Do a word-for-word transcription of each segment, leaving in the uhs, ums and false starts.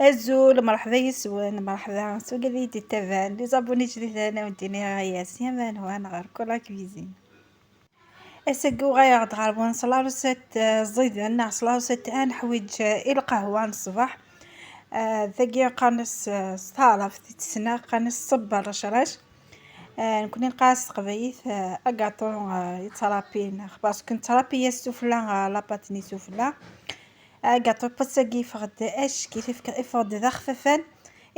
Azul, merḥba yes-wen, merḥba s wigad i d-ittaban, les abonnés jdiden, a wen-d-iniɣ a yas yaman wan ɣer Kola Cuisine. Ass-agi uɣaleɣ-d ɣer-wen s la recette, eh, ẓiden neɣ s la recette ad neḥwiǧ, eh, i lqahwa n ṣṣbeḥ. Eh, dagi qqaren-as, eh, s taɛrabt i tt-ssneɣ qqaren-as ṣṣebba rracrac. Eh, nekkni neqqar-as s teqbaylit, eh, agaṭu, eh, yettṛapin, parce que nettṛapi-yas sufella, eh, la pâte-nni sufella. Agaṭu n wass-agi yeffeɣ-d ack-it, yeffeɣ-d d axfafan,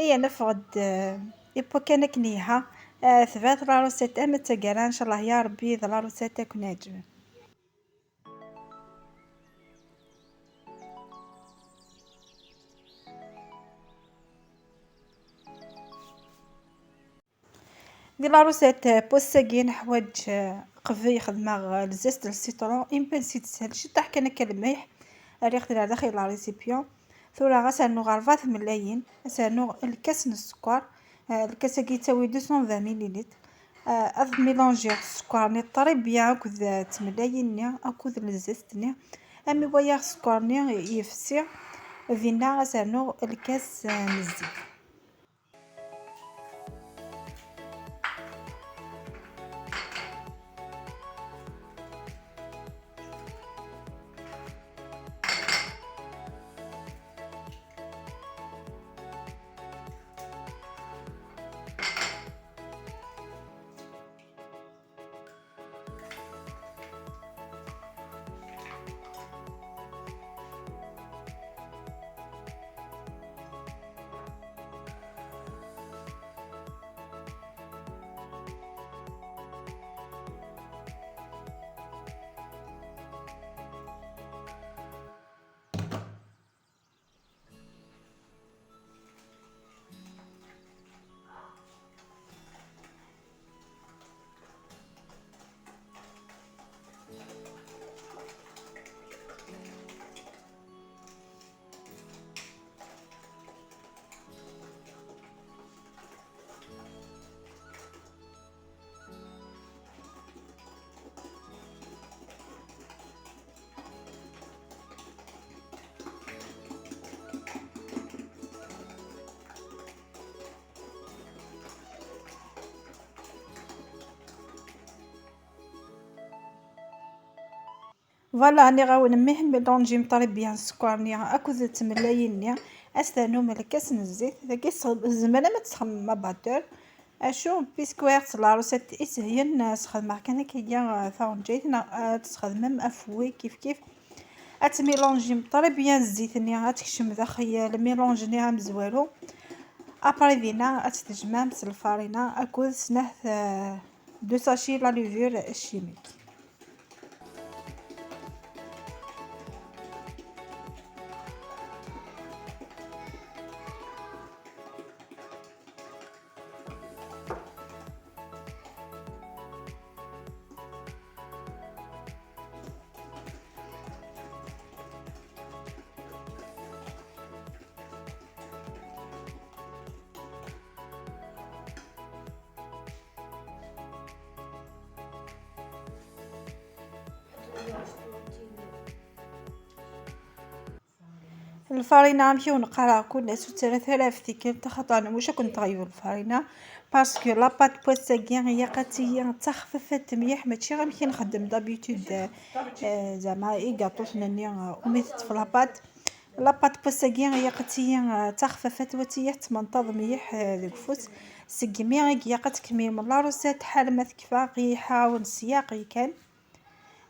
i yerna yeffeɣ-d, eh, yewwa kan akken yelha. Eh, tebɛet la recette am d taggara, ncallah ya Rebbi d la recette ad ken-iɛǧeb. Di la recette n wass-agi neḥwaǧ, eh, qbel xedmeɣ, eh, le zeste n citron, impan si teshel, ciṭṭaḥ kan akka lmelḥ, rriɣ-t ar daxel la récipient. Tura ad s-rnuɣ rebɛa tmellayin, ad s-rnuɣ lkas n sskeṛ, eh, lkas-agi yettawi deux cent vingt millilitres. Eh, ad mélangiɣ sskeṛ-nni très bien akked, eh, tmellayin-nni akked le zeste-nni. Armi walaɣ sskeṛ-nni yefsi, dinna ad s-rnuɣ lkas, eh, n zzit. Voilà, nniɣ-awen mmi ḥemmel ṛunǧim très bien sskeṛ-nni akked tmellayin-nni, ad s-ternum lkas n zzit. Dagi s-, tzemrem ad tesxedmem abatteur. Acu, puisque walaɣ-tt la recette isehlen, eh, sxedmeɣ kan akka, eh, taɣenǧayt, neɣ, eh, ad tesxedmem afwi kif kif. Ad tmilanjim très bien zzit-nni, ad tekcem daxel, eh, lmilanj-nni amezwaru. Après dinna ad tt-tejmɛem s lfarina akked snat, eh, deux sachets la levure chimique. Lfarina, amek i wen-qqareɣ, kul ass ur tt-rret ara ɣef tikkelt, axaṭer nmuc ad ken-teɣyeb lfarina, parce que la pâte n wass-agi ilaq ad tili d taxfifet mliḥ, mačči amek i nxeddem d'habitude, eh, zeɛma igaṭuten-nni, eh, umi teṭṭef la pâte. La pâte n wass-agi ilaq ad tili, eh, d taxfifet, u ad tili tettmenṭaḍ mliḥ, eh, deg ufus. Segmi i ilaq ad tkemmlem la recette ḥala ma tekfa, ɣiḥa-wen sya aql-ikan.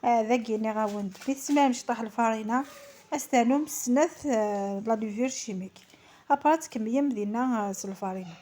Ah, dagi nniɣ-awen-d, mi tesmar mecṭaḥ lfarina, ad s-ternum snat, ah, la levure chimique. Après ad tkemmlem dinna, ah, s lfarina.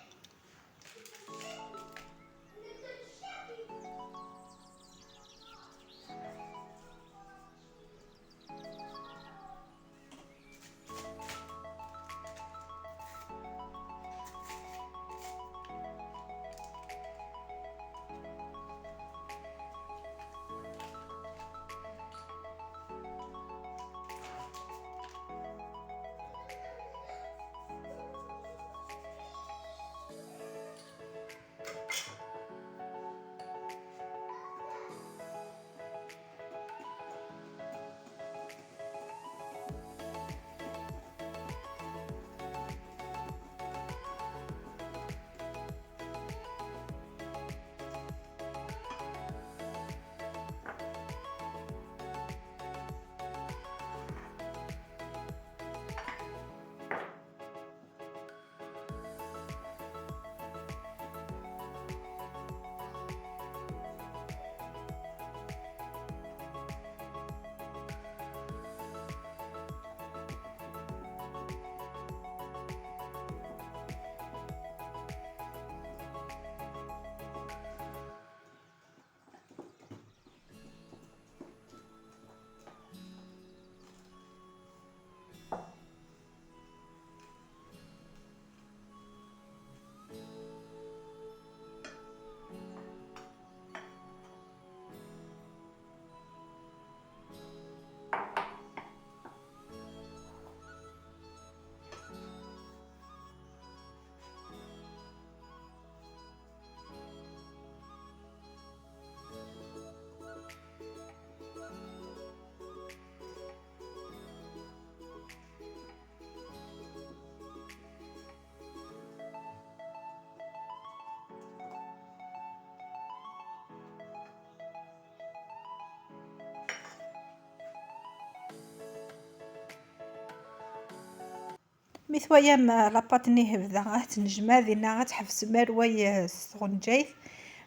Mi twayam, eh, la pâte-nni hebda, ad tennejmaɛ dinna, ad tḥebsem arway, eh, s tɣenǧayt,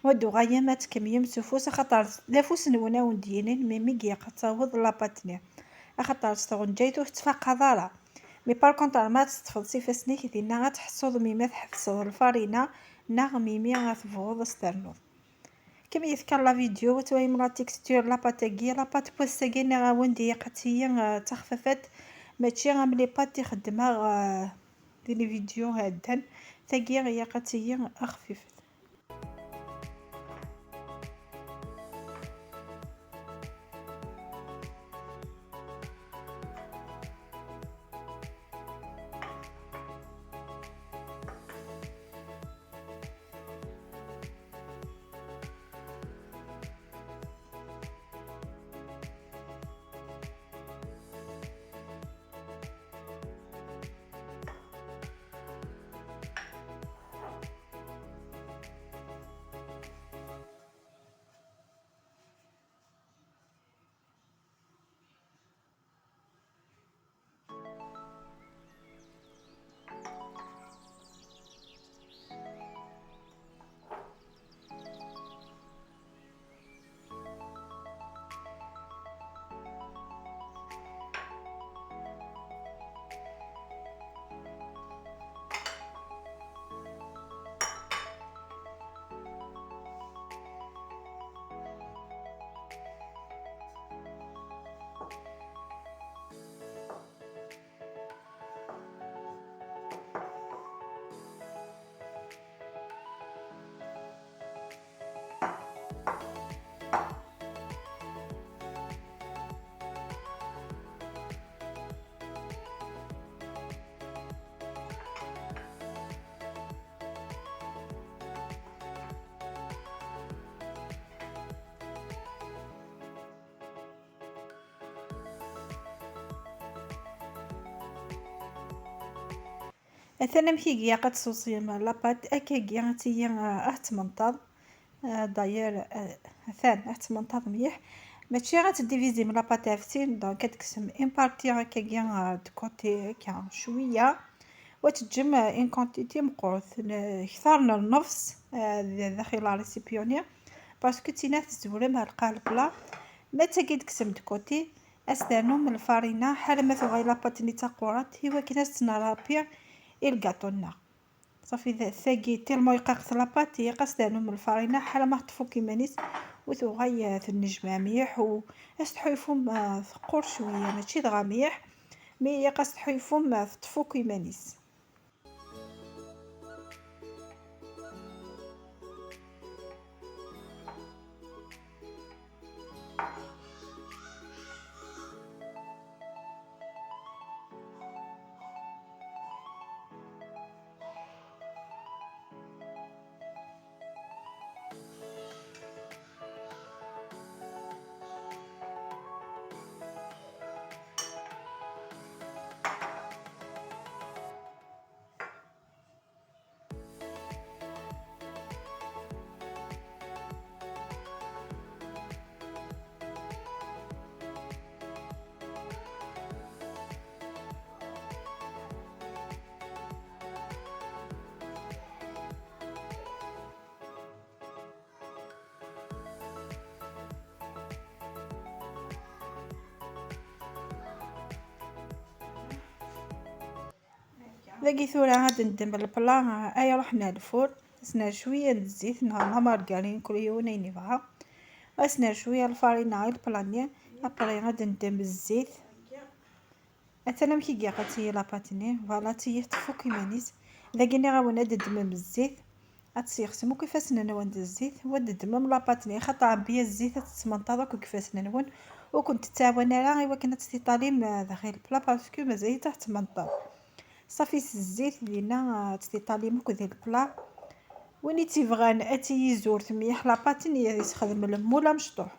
wa d-uɣayem ad tkemmyem s ufus, axaṭer d afus-nwen a wen-d-yinin, mi, mi ilaq ad taweḍ la pâte-nni, axaṭer s tɣenǧayt ur tettfaqaḍ ara. Mi par contre ma ad teṭṭfeḍ s ifassen-ik dinna, ad tḥessuḍ mi ma tḥebseḍ lfarina, neɣ mi, mi ad tebɣuḍ ad s-ternuḍ. Kem yefka la vidéo, ad twayem la texture, la pâte-agi, la pâte n wass-agi, nniɣ-awen-d ilaq ad tili, eh, d taxfafat, mačči am les pâtes i xeddmeɣ, eh, di les vidéos iɛeddan. Tagi ilaq ad tili xfifet. Atan amek i ilaq ad tsuṣyem la pâte, akkagi ad tili, ah, ad tmenṭeḍ. Ah, d'ailleurs, ah, atan ad tmenṭeḍ mliḥ. Mačči ad tdivizim la pâte ɣef sin, donc ad tekksem une partie akkagi, ah, de côté akka cwiya. Wa teǧǧem, ah, une quantité meqqret, n-, kter n nnefs, ah, d-, daxel la récipient-nni, parce que tina tzewrem ar lqaɛ le plat. Ma d tagi tekksem de côté, ad s-ternum lfarina, ḥala ma tuɣal la pâte-nni d taqurant, i wakken ad s-tt-nrapi i lgaṭu-nneɣ. Ṣafi, d-, tagi tellement yeqqaqet la pâte, ilaq ad s-ternum lfarina, ḥala ma teṭṭef akk iman-is, u tuɣal, ah, tennejmaɛ mliḥ, u ad s-tḥulfum, ah, teqqur cwiya, mačči dɣa mliḥ, mais ilaq ad s-tḥulfum, ah, teṭṭef akk iman-is. Dagi tura ad d-neddem le plat, ah, ay ruḥen ar lfur. Ad s-nerr cwiya n zzit neɣ la margarine, kul yiwen ayen yebɣa. Ad s-nerr cwiya lfarina i le plat-nni. Après ad d-neddem zzit. Atan amek i ilaq ad tili la pâte-nni. Voilà, ad tili teṭṭef akk iman-is. Dagi nniɣ-awen ad d-teddmem zzit. Ad tessexsem akk ifassen-nwen d zzit, wa d-ddmem la pâte-nni, xaṭer Rebbi zzit ad tettmenṭaḍ akk deg ifassen-nwen, ur kent-tettɛawan ara i wakken ad tt-tiṭalim, eh, daxel plat, parce que mazal-itt ad tettmenṭaḍ. Ṣafi s zzit dinna, eh, ad tt-tiṭalim akk di le plat. Win i tt-ibɣan ad tt-yizur temyeḥ la pâte-nni, ad yesxedm le moule amecṭuḥ.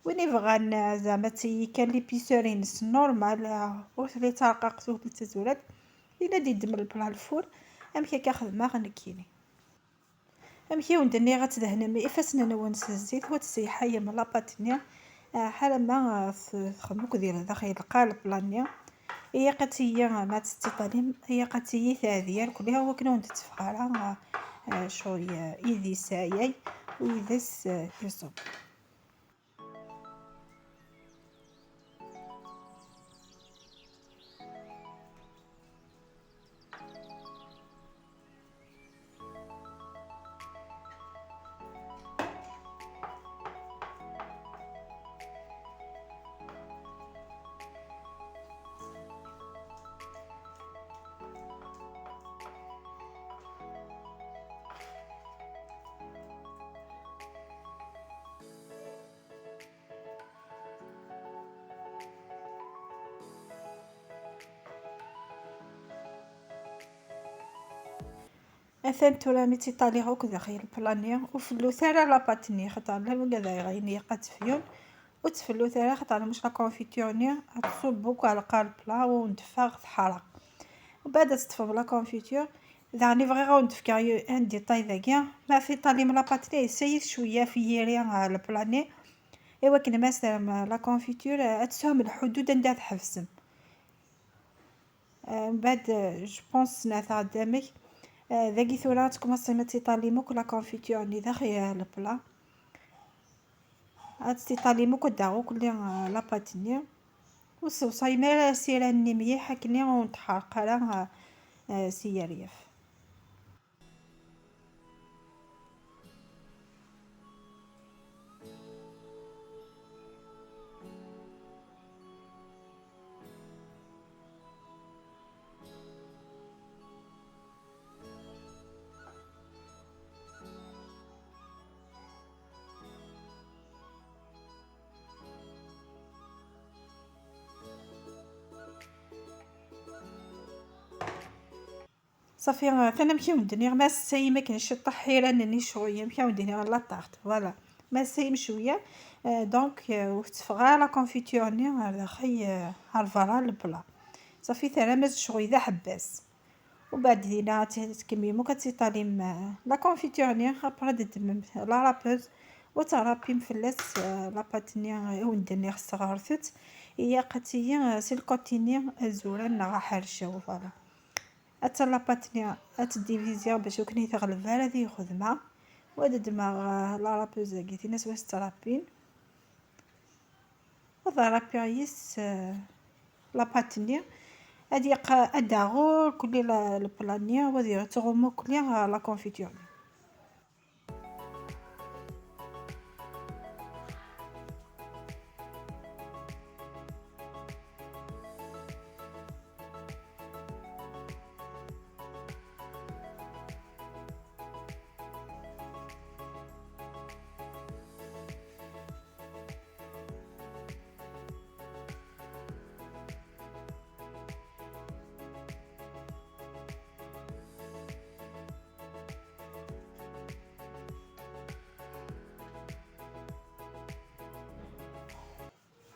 Win ibɣan, eh, zeɛma ad tili kan l'épaisseur-ines normal, eh, ur telli d tarqaqt, ur telli d tazurant, yella ad yeddem le plat le four. Amek akka xedmeɣ nekkini. Amek i wen-d-nniɣ, ad tdehnem ifassen-nwen s zzit, wa tesseyḥayem la pâte-nni, eh, ḥala ma, eh, t-, txedmem akk di daxel lqaɛ le plat-nni. Ilaq ad tili, ma ad tt-tiṭalim, ilaq ad tili teɛdi irkelli, akken ur d-teffeɣ ara, eh, cɣel, eh, yid-s ɛyay, u yid-s, eh, iṣubb. Atan tura mi tt-iṭaliɣ akk daxel lpla-nni, ur fellut ara la pâte-nni, xaṭer llan wigad yeɣlin ilaq ad tefyun, ur ttfellut ara, xaṭer mec la confiture-nni ad tṣubb akk ɣer lqaɛ lpla, u wen-d-teffeɣ teḥreq. Mbeɛd ad teṭṭfem la confiture, daɣen i bɣiɣ ad wen-d-fkeɣ y-, un détail dagi, ma tiṭalim la pâte-nni, essayit cwiya ɣef yiri, ah, lpla-nni, i wakken ma s-terrem la confiture, ad tesɛum lḥudud anda tḥebsem. Eh, mbeɛd, eh, je pense ssneɣ-t-id amek. Eh, dagi tura ad tkumaṣim ad tiṭalim akk la confiture-nni daxel, eh, lpla. Ad tiṭalim akk, ad d-taɣ akk li, eh, la pâte-nni. Ur sewṣayem ara asira-nni mliḥ akken ur n-tḥerq ara, eh, eh, si yeryaf. Ṣafi, atan amek i wen-d-nniɣ, ma tessayem akken ciṭṭaḥ ḥiran-nni cwiya, amek i wen-d-nniɣ la tarte, voilà. Ma tessayem cwiya, euh, donc, euh, ur tetteffeɣ ara la confiture-nni ar daxel, euh, ar berra n lebla. Ṣafi, terram-as ccɣel d aḥebbas. Ubeɛd dinna ad t-, tkemmlem akk ad tiṭalim, euh, la confiture-nni, après ad d-teddmem la rappeuse, u ad terrapim fell-as, euh, la pâte-nni i wen-d-nniɣ sɣertet, ilaq ad tili, euh, si lkoti-nni azuran neɣ aḥercaw, voilà. Atta la pâte-nni ad tt-diviziɣ bac ur ken-teɣleb ara di lxedma. U ad ddmeɣ, eh, la rappeuse-agi, tin aswa s ttrappin. U ad rappiɣ yis, eh, la pâte-nni. Ad yeq-, ad d-aɣur kulli la, le plat-nni, u ad yettɣummu kulli, eh, la confiture-nni.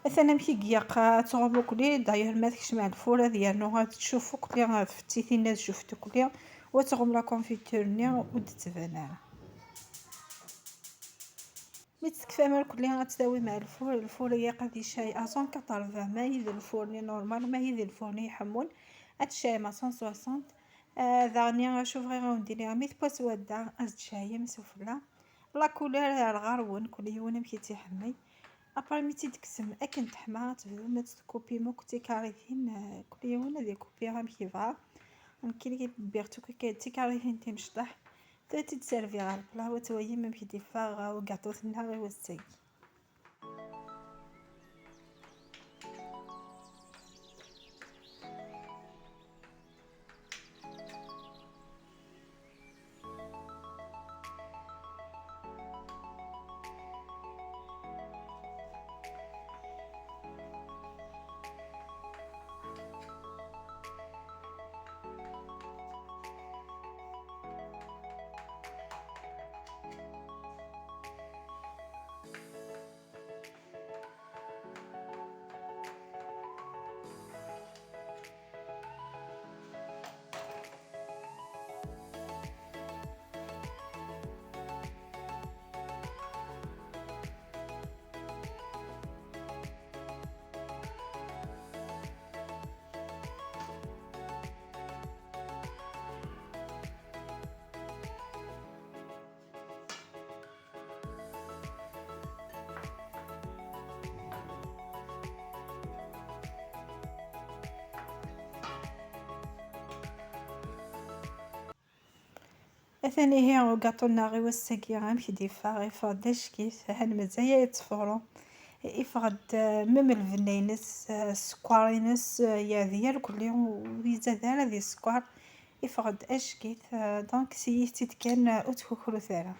Atan amek i ilaq ad tɣum ukli, d'ailleurs ma tekcem ar lfur ad yernu ad tcuf ukli, ad tfettitin ad cufet ukli, u ad tɣum la confiture-nni ur d-tettban ara. Mi tt-tekfam irkelli ad tt-tawim ar lfur, lfur ilaq ad icay à cent quatre-vingts, ma yid lfur-nni normal, ma yid lfur-nni iḥemmun, ad tcayem à cent soixante. Ah, daɣen acu bɣiɣ ad wen-d-iniɣ, mi tewwa swadda, ad tcayem sufella. La couleur ar ɣer-wen, kul yiwen amek i tt-iḥemmel. Après mi tt-id-tekksem akken teḥma, ad tebdum ad tt-tkupim akk d tikaritin, ah, kul yiwen ad ikupi amek yebɣa. Nekkini wwiɣ-tt akk d tikaritin timecṭaḥ. Tura ad tt-id-serviɣ ɣer lpla, ad twalim amek i d-iffeɣ ugaṭu-nneɣ i wass-agi. Atan ihi ugaṭu-nneɣ i wass-agi amek i d-yeffeɣ, yeffeɣ-d acek-it, han mazal yettfuru. Yeffeɣ-d, eh, mem lbenna-ines, eh, sskeṛ-ines, eh, yeɛdi irkelli, ur yezad ara di sskeṛ. Yeffeɣ-d acek-it, eh, donc siyit-tt-id kan, eh, ur ttkukrut ara.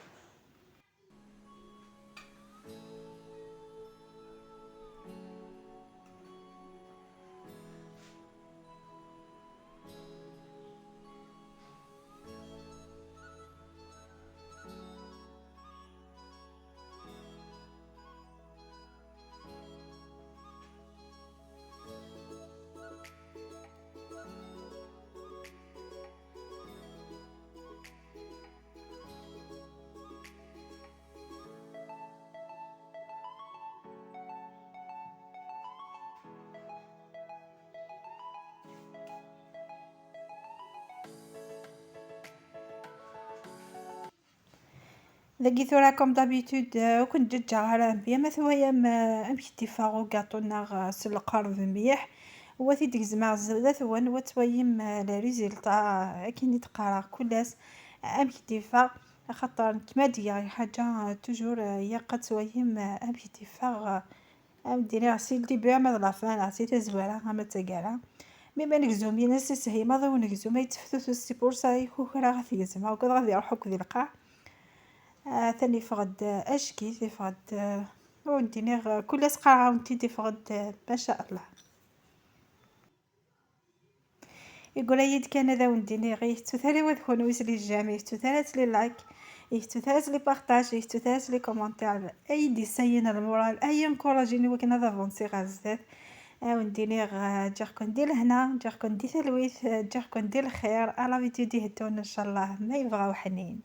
Dagi tura, comme d'habitude, eh, ur ken-ǧǧeǧǧeɣ ara mebla ma twayam, eh, amek d-iffeɣ ugaṭu-nneɣ, eh, s lqerb mliḥ. Wa t-id-gezmeɣ zdat-wen, wa twayim, eh, le résultat, eh, akken i d-qqareɣ kul ass, eh, amek d-iffeɣ. Axaṭer nekk ma d-geɣ lḥaǧa, eh, toujours, eh, ilaq ad twayim, eh, amek d-iffeɣ, eh, am d-iniɣ si le début ama d la fin, neɣ si tazwara ama d taggara. Mi ma negzum-ines i s-himaḍ i unegzum ay tteftutus, c'est pour ça i kukra ad t-gezmeɣ, ugadeɣ ad iruḥ akk di lqaɛ. Atan yeffeɣ-d, eh, acek-it, yeffeɣ-d, eh, ur d-iniɣ, eh, kul ass qqareɣ-awen-t-id, yeffeɣ-d, eh, maca Allah. Yeggura-yi-d kan ad awen-d-iniɣ, ur tettut ara i wad kunwi s les j'aime, ur tettut ara s les like, ur tettut ara s les partage, ur tettut ara s les commentaires. Ay d-isayen lmural, ay encourager-iyi i wakken ad avancer ɣer zdat. Ad awen-d-iniɣ, eh, ǧǧiɣ-ken di lehna, ǧǧiɣ-ken di talwit, eh, ǧǧiɣ-ken di lxir. À la vidéo d-iheddun, ncallah, ma yebɣa uḥnin.